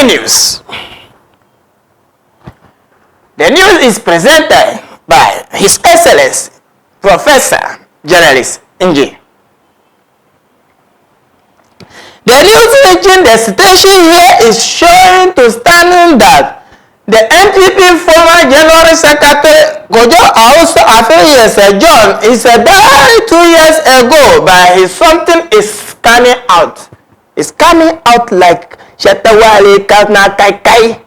news. The news is presented by His Excellency Professor Journalist Nji. The news reaching the station here is showing to standing that the NPP former General Secretary Kojo Owusu Afriyie Sir John is died 2 years ago by his something is coming out. It's coming out like Shatawale kana kai kai.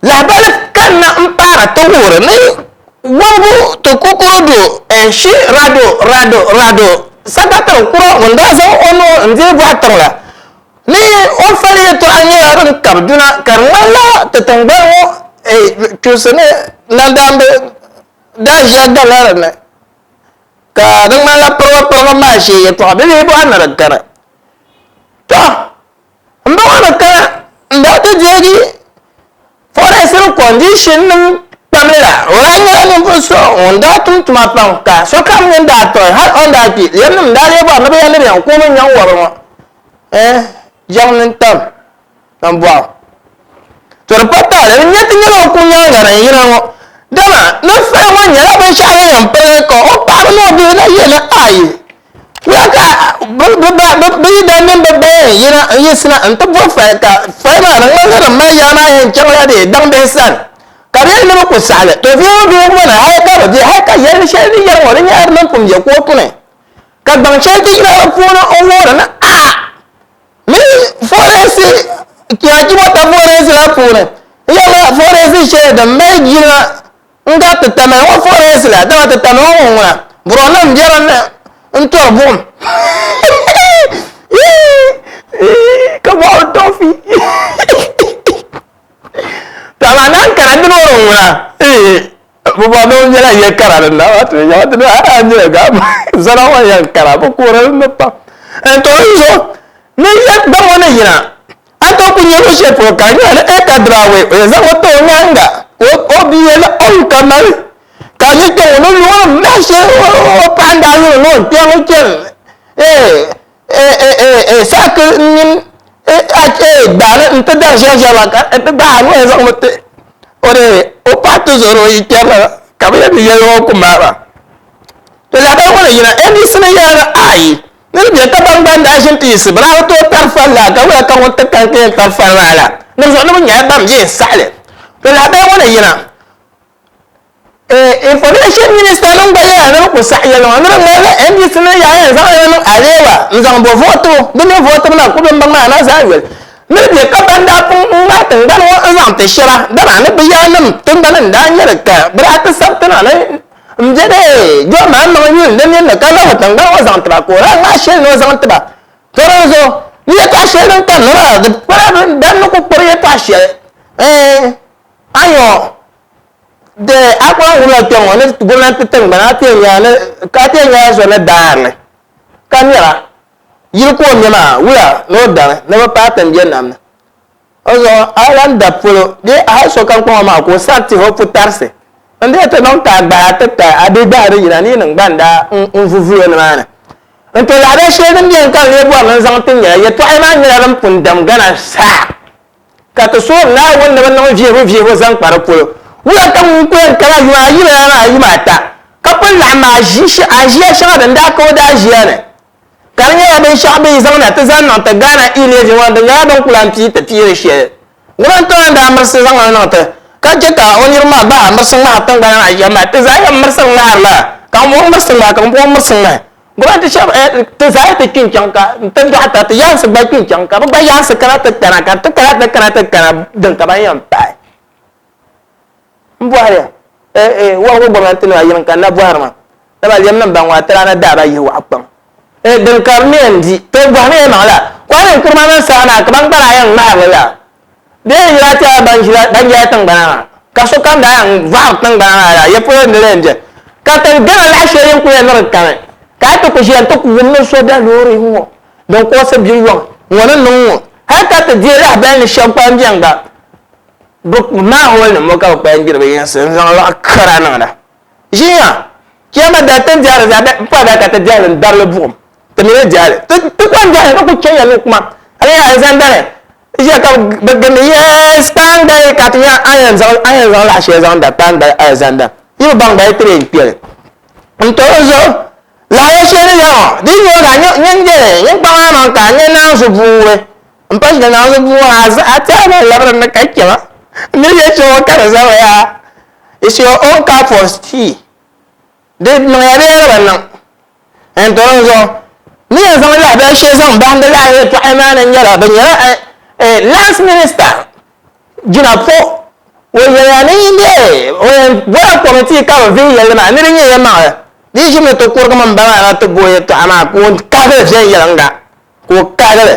Lahabali kanna n paara ti wuhiri ni wɔbigu ti kukurudu n-shi rado rado rado sakatiri kuro ŋun daa zaŋ o nuu n-deei bɔɣu tiŋ la ni o fali yɛtɔɣa nyɛla din kabi duna ka di ŋmanila ti tiŋgbani ŋɔ chuusi ni nandaamba daa ʒiya garila di ni ka di ŋmanila piriba piriba maa shee yɛtɔɣa bibihi bɔɣu ni di kani. Tɔ! M ba ŋɔ ni kana n daa ti deegi forestry condition nim kpamli la, o daa nyɛla ninvuɣ so ŋun daa tum tuma pam ka sokam nini daa tɔi hal o ni daa kpi lɛmnim daa lee bɔri ni bɛ yɛli ni bɛ yɛn kuumi nyaŋ wɔbiri ŋɔ eh jɛŋ nintam nambɔɣu. To di pa taali di nyɛ ti nyɛla o kum nyaaŋa din yina ŋɔ dama ni fali ŋɔ nyɛla binshɛɣu din yɛn pirigi ka o paɣaba ni o bihi la yɛli ayi Wula ka bɛ yi daa mini bɛ ba yɛn yina n-yiɣisina nti bo fali, ka fali maa di ŋmanila din mali yaa maa yɛn chaŋla bɛ daŋ bihi sani, ka bɛ yɛli ni bɛ ku saɣi li. To vihigu vihigu ŋɔ ni hal ka bɛ be, hal ka yɛlli shɛli ni yɛri ŋɔ di nyɛla di mini pun be kootu ni, ka gbaŋ shɛli ti yina di puuni n-wuhiri ni a mini forensi Kiachibɔta forensi la puuni yɛlila forensi shɛli din mali jilima n-gari ti tamali ŋɔ forensi la, dama ti tamali ŋɔ ŋun ŋuna buɣimnim be din ni n-tɔri buɣim ka bɔɣiri tɔfi. To amaa naan kana dini ŋɔ din ŋuna bɛ bɔri ni o nyɛla ya kara din na maa ti yaɣa ti a nyɛla ga zana ŋɔ yɛn kara bɛ kuhiri li ni pam n to di zuɣu ni ya gbaŋ ŋɔ ni yina A tooi ku nya luɣ shɛli polo ka di nyɛla ni eka dibaawei o yɛn zaŋ o ti o nyaaŋa ka o bia yɛli o ni ka mali ka a nya kpɛŋ ŋɔ ni lu o ni mahi shɛli o paɣa ni daa yɛli ni o ni kpɛŋ chani saaki mini daani nti dari shɛli shɛli la ka ti gbaai a ni o yɛn zaŋmi ti o paɣa tizɔri o yi kpɛrila ka bɛ yɛn ti yɛli o ku maai maa. To lahabali ŋɔ ni yina NDC ni yɛla ni ayi. Ni di bɛ ka ban gba n-daa ʒini ti yiɣisi bɛ daa bi tooi tari fali la, ka wula ka ŋun ti kani ka yɛn tari fali maa la? Di zuɣu ni bɛ nyɛla ban bɛ n-saɣi li. To lahabali ŋɔ ni yina, Information Minister nim gba yɛla ni bɛ ku saɣi yɛli ŋɔ ni di ŋmanila NDC nim yaa yɛn zaŋ li niŋ aleewa n-zaŋ bo vootibu, di mini vootibu na ku bi m-baŋ maa na zaa yoli. Ni di bɛ ka ban daa pun ŋmaai tiŋgbani ŋɔ n-zaŋ ti shɛba, dama ni bɛ yaannim tiŋgbani n-daa nyɛ li ka bɛ daa ti sabi ti na ni M be dee, Jɔn maa niŋ yuli di nini ni ka zaŋ tiŋgbani ŋɔ zaŋ ti ba, ka o daa ŋmaai shɛli ni o zaŋ ti ba. To di zuɣu, ni yɛtɔɣ shɛli din kani ni maa, di pala bɛ dan ni ku kpuri yɛtɔɣ shɛli. Ɛɛn, a nya o, dee a ku lan wumla kpɛŋ ŋɔ ni gomnanti tiŋgbani, a ti yɛn nyala ni, ka a ti yɛn nyala so ni daari li ka mɛra yili ka o me maa, wula ni o dani ni bɛ paai ti m-be nam ni. O zuɣu a lan da polo bee a hal sokam kpaŋ o maŋa ka o sari tihi o putarisi n-dii ti niŋ ka a gbahi a ti tahi a bihi gbahi di yina ni yi niŋ gba n-daa n-vu vulo nimaani. N-ti lahabali shɛli din beni ka n lee bɔri ni n zaŋ ti nyɛla, yɛtɔɣili maa nyɛla din pun dam Ghana saa ka ti suhiri Naawuni ni bɛ niŋ vihibu vihibu zaŋ kpa di polo. Wula ka ŋun ku yɛn kana yuma ayi bala maa yuma ata ka pun laɣim aʒiya shɛŋa din daa ka o daa ʒiya ni? Ka di nyɛla binshɛɣu bɛ yi zaŋ na ti zaŋ niŋ ti Ghana e-levy ŋɔ ni, di nyɛla bɛ ni ku lahi pii ti piiri shɛli. Gomnanti maa n-daa mirisi zaŋ li niŋ ti ka che ka o niriba maa gba mirisi ŋmahi tiŋgbana maa shɛm maa. Ti zaa yɛn mirisi ŋmahiri la ka ŋun mirisi ŋmahi ka ŋun mirisi ŋmahi. Gomnanti shɛba ti zaa yi ti kpi n-chaŋ ka ti dɔɣita ti yaansi gba kpi n-chaŋ ka bɛ gba yaansi kana ti kana ka ti kana ti kana ti kana din ka ban yɛn pahi. M bɔhiri ya, wɔbigu gomnanti nima yini ka n na bɔhiri maa, dama lɛmnim ban ŋɔ a tiraana daa ba yihi waɣa kpaŋ. Din ka bɛ mi yɛn di, to bɔhimi ya maŋ la, Kwame Nkrumah mini saha maa ka ban gba daa yɛn ŋmahiri li la, bee n yila ti a ban ʒila tiŋgbana maa, ka sokam daa yɛn vɔhiri tiŋgbana maa la, ya polo n-di lee m-be. Ka tin Ghana laɣ shɛli din kuli yɛn ni di kani, ka a ti ku ʒiya nti ku wum ni so da loori ŋ-ŋɔ din kuɣisi biyɔŋ ŋɔ ni niŋ ŋɔ, hali ka ti deei lahabali ni shɛba kpalim beni gba. Bɛ maahol nim ŋɔ ka bɛ kpalim gbiri bɛ yinsi n-zaŋ lɔɣu kara niŋda. Ʒiya, chiyaama dali ti ni diɛhiri zaa bɛ pa daa ka ti diɛhiri n-darili buɣim. Ti mi ni diɛhili. Ti kɔŋ diɛhili ka ku chɛnya ni kuma. A ni nya alizanda ni. Ʒiya ka bi gindi yes kpaangbai ka ti nya a yɛn zaŋ a yɛn zaŋ laɣa shɛli zaŋ da kpaangbai alizanda yi bi baŋ gba yi ti di yɛn kpɛli n to di zuɣu laɣaya shɛli ni ya ŋɔ di yi nyɛ ka nyin je nyin kpaŋ a maŋ ka a nya naanzu buuri n pa shɛli naanzu bua a tɛha ni labiri ni ka chɛma n ni yɛ shɛŋa ka di zaba yaa it's your own cup of tea Di niŋya bee di bi niŋ? N to di zuɣu ni yɛn zaŋ lahabali shɛli zaŋ bahindi lala yɛltɔɣali maa ni nyɛla bɛ nyɛla Lands Minister Jinapor o yɛliya ni o yɛn bola kɔmitii ka bɛ vihi yɛlli maa ni di nyɛ yɛlimaŋli. Di yi ʒimi ti kurigimi m-ba maa na ti bo yɛltɔɣa maa ka o kahigili viɛnyɛliŋga ka o kahigili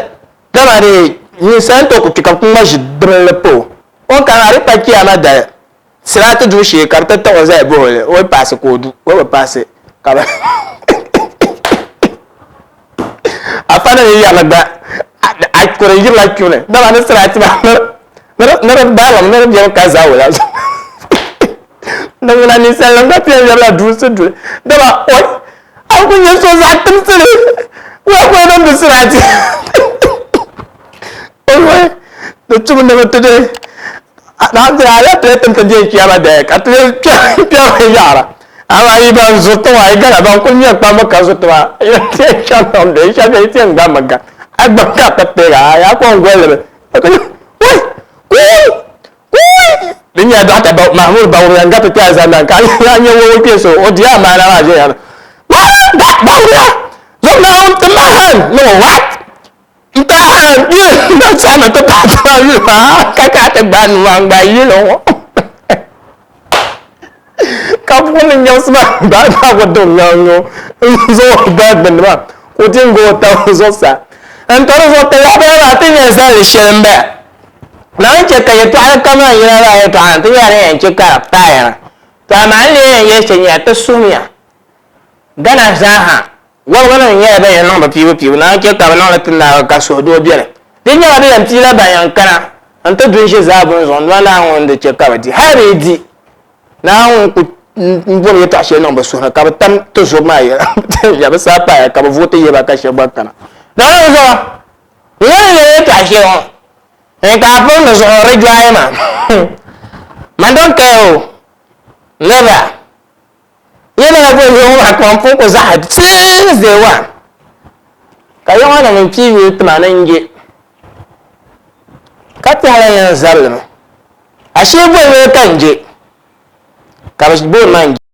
dama di ninsal ni tooi ku kpi ka bɛ ku ŋma ʒi dibinli pa o. O ni kana maa di pa chiyaama dali. Siraati duu shee ka bɛ ti taɣi o zali buɣili o yi paasi ka o du o bi paasi ka bɛ afa ni yɛri gba a kuri yirila kpuni dama ni siraati maa ni di barim ni di bɛmi ka zawula ni ŋuna ninsalinima gba ti yɛn lɛbila duunsi duli dama oi a ku nyɛ so zaɣ timsili wula ka o niŋdi siraati oi di tum ni bi ti di Alhamdulillah ala tile tim ti bɛ kiyama daya ka ti kpɛri yaɣara amaa yi ban zuriti maa yi gala ban kuli nyɛ kpamba ka zuriti maa yi ti shɛba niŋdi yi shɛba yi ti yɛn gbammi ga a gbabi ka ti peega a yaa ko n golli bi kuui kuui kuui di nyɛla dɔɣita Mahmud Bawumia n gati kpɛ alizanda ka a nyɛ wo kpɛ so o di amaana maa ʒɛya na Bawumia zom Naawuni ti ma han ni what N paɣa na saɣama ti paɣa ti maa yuli maa ka ka ti gbaai nuu maa n gbaai yili ŋɔ ka buɣim ni nyɛbisi maa gbaai maa ku dim nyaŋ ŋɔ n zaŋ o bahi gbunni maa ka o ti n gba o taba zuɣusaa n tɔri zuɣu ti lahabali maa ti nyɛ zalli shɛli n bala Naawuni chɛ ka yɛltɔɣali kam maa yina maa yɛltɔɣa ni ti nyɛla din yɛn chɛ ka di paaya na to amaa n lee yɛn yɛli shɛli nyɛla ti suhumiya Ghana zaaha Wɔbiginim nyɛla ban yɛn niŋ bɛ piibupiibu naan chɛ ka bɛ niŋ li ti naagi ka suhudoo beni. Di nyɛla bɛ yɛn piila ban yɛn kana nti du n-ʒe zaabuni zuɣu n-doli Naawuni ŋun di chɛ ka bɛ di. Hali bɛ yi di, Naawuni ku m-bɔbi yɛtɔɣ shɛli niŋ bɛ suhu ni ka bɛ tam ti zobu maa yɛla ya bɛ saha paaya ka bɛ vooi ti yihi ba ka shɛba gba kana. Naawuni zuɣu, n yɛn ni yɛli yɛtɔɣ shɛli ŋɔ, n ka a piri ni zuɣu di jɔai ma. Man don't care o, never. Yɛla la boli yɔŋɔ maa ka pun ku zaɣa since day one ka yɔŋɔ nim n pii yuli tima ni n je ka tɛhila yɛn zabili mi ashee boli yuli ka n je ka bi booni ma n je.